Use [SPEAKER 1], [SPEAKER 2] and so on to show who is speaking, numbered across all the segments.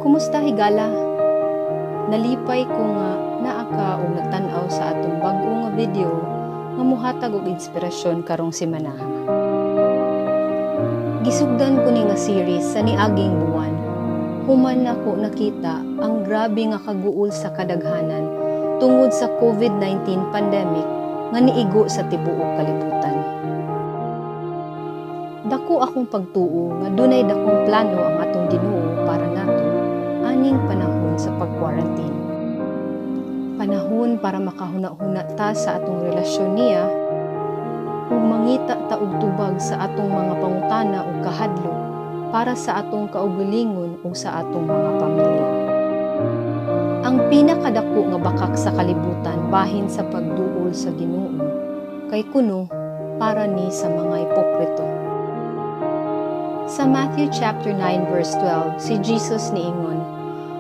[SPEAKER 1] Kumusta, higala? Nalipay ko nga naa ka og nagtan-aw sa atong bag-o nga video nga mohatag og inspirasyon karong semanaha. Gisugdan ko ni nga series sa niaging buwan. Human nako nakita ang grabe nga kaguol sa kadaghanan tungod sa COVID-19 pandemic nga niigo sa tibuok kalibutan. Dako akong pagtuo nga dunay dakong plano ang atong Ginoo para nato aning panahon sa pag-quarantine. Panahon para makahuna-huna ta sa atong relasyon niya ug mangita ta og tubag sa atong mga pangutana ug kahadlok para sa atong kaugalingon ug sa atong mga pamilya. Ang pinakadako nga bakak sa kalibutan bahin sa pagduol sa Ginoo kay kuno para ni sa mga hipokrito. Sa Matthew chapter 9 verse 12, si Jesus niingon,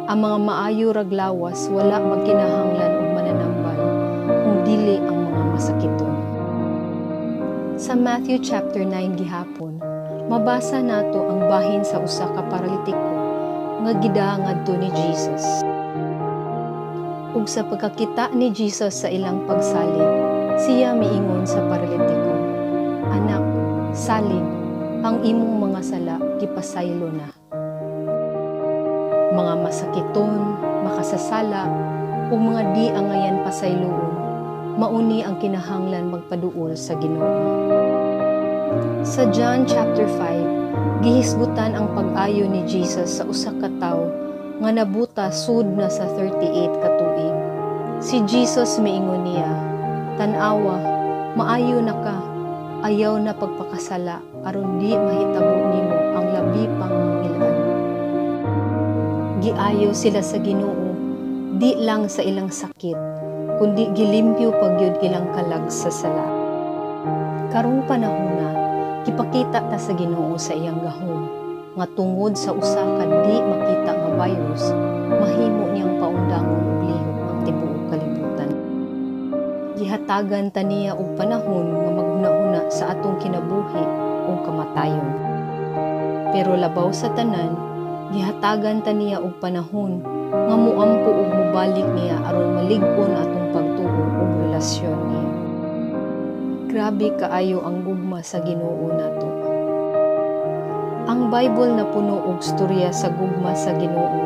[SPEAKER 1] "Ang mga maayo rag lawas wala magkinahanglan og mananambal, kung dili ang mga masakiton." Sa Matthew chapter 9 gihapon, mabasa nato ang bahin sa usa ka paralitiko nga gida ngadto ni Jesus. Ug sa pagkakita ni Jesus sa ilang pagsalig, siya miingon sa paralitiko, "Anak, salig, ang imong mga sala gipasaylo na." Mga masakiton, makasasala, ug mga di angayan pasayloon, mauni ang kinahanglan magpaduol sa Ginoo. Sa John chapter 5, gihisgutan ang pag-ayo ni Jesus sa usa ka tawo nga nabuta sud na sa 38 ka tuig. Si Jesus miingon niya, "Tan-awa, maayo na ka, ayaw na pagpakasala aron di mahitabo nimo ang labi pang mangil-ad." Giayo sila sa Ginoo di lang sa ilang sakit, kundi gilimpyo pa gyud ilang kalag sa sala. Karong panahona, gipakita ta sa Ginoo sa iyang gahom nga tungod sa usa ka di makita nga virus, mahimo niyang paundangon og lihok ang tibuok kalibutan. Gihatagan ta niya og panahon nga maghuna-huna sa atong kinabuhi ug kamatayon. Pero labaw sa tanan, gihatagan ta niya og panahon nga muampo ug mobalik niya aron malig-on atong pagtuo ug relasyon niya. Grabe kaayo ang gugma sa Ginoo nato. Ang Bible napuno og storya sa gugma sa Ginoo.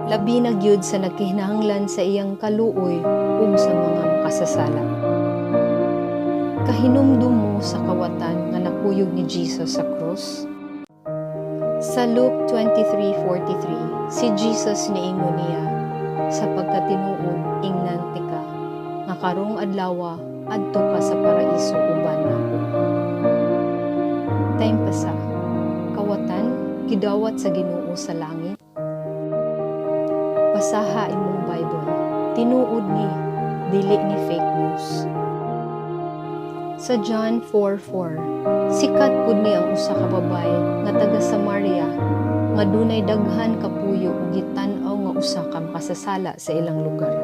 [SPEAKER 1] Labi na gyud sa nagkinahanglan sa iyang kaluoy ug sa mga makasasala. Kahinumdum mo sa kawatan nga nakuyog ni Jesus sa krus? Sa Luke 23:43, si Jesus niingon niya, "Sa pagkatinuod ingnan tika, nga karong adlawa adto ka sa paraiso uban nako." Time pa sa kawatan gidawat sa Ginoo sa langit. Basaha imong Bible. Tinuod ni, dili ni fake news. Sa John 4:4, sikat pud ni ang usa ka babay nga taga Samaria nga dunay daghan kapuyo ug gitan-aw nga usa ka makasasala sa ilang lugar.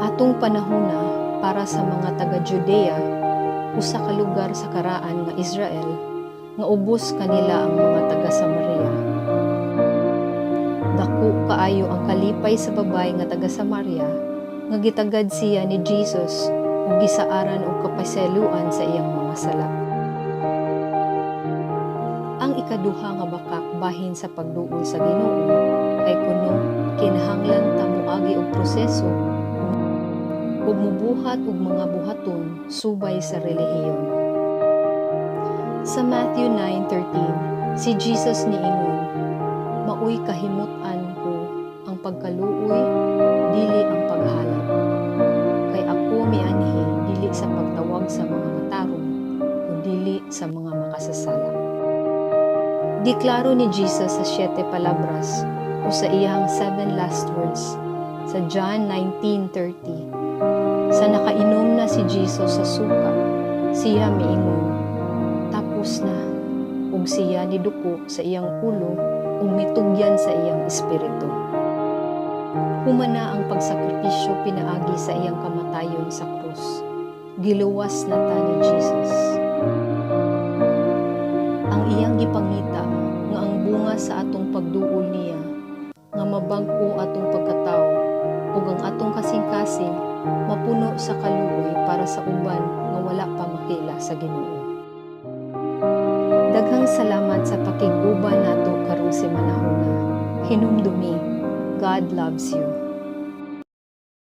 [SPEAKER 1] Atong panahona, para sa mga taga Judea, usa ka lugar sa karaan nga Israel, nga ubos kanila ang mga taga Samaria. Dako kaayo ang kalipay sa babay nga taga Samaria nga gitagad siya ni Jesus ug gisaaran og kapasayloan sa iyang mga sala. Ang ikaduha nga bakak bahin sa pagduol sa Ginoo kay kuno kinahanglan ta moagi og proseso ug mubuhat og mga buhaton subay sa relihiyon. Sa Matthew 9:13, si Jesus niingon, "Maoy kahimut-an ko ang pagkaluoy, dili ang paghalad. Kay ako mianhi dili sa pagtawag sa mga matarong, kundili sa mga makasasala." Giklaro ni Jesus sa siyete palabras o sa iyang seven last words sa John 19:30. Sa nakainom na si Jesus sa suka, siya miingon, "Tapos na," ug siya niduko sa iyang ulo ug mitugyan sa iyang espiritu. Humana ang pagsakripisyo pinaagi sa iyang kamatayon sa krus. Giluwas na ta ni Jesus. Ang iyang gipangita nga ang bunga sa atong pagduol niya mabag-o atong pagkatao ug ang atong kasing-kasing mapuno sa kaluoy para sa uban nga wala pa makaila sa Ginoo. Daghang salamat sa pakig-uban nato karong semanahuna. Hinumdumi, God loves you.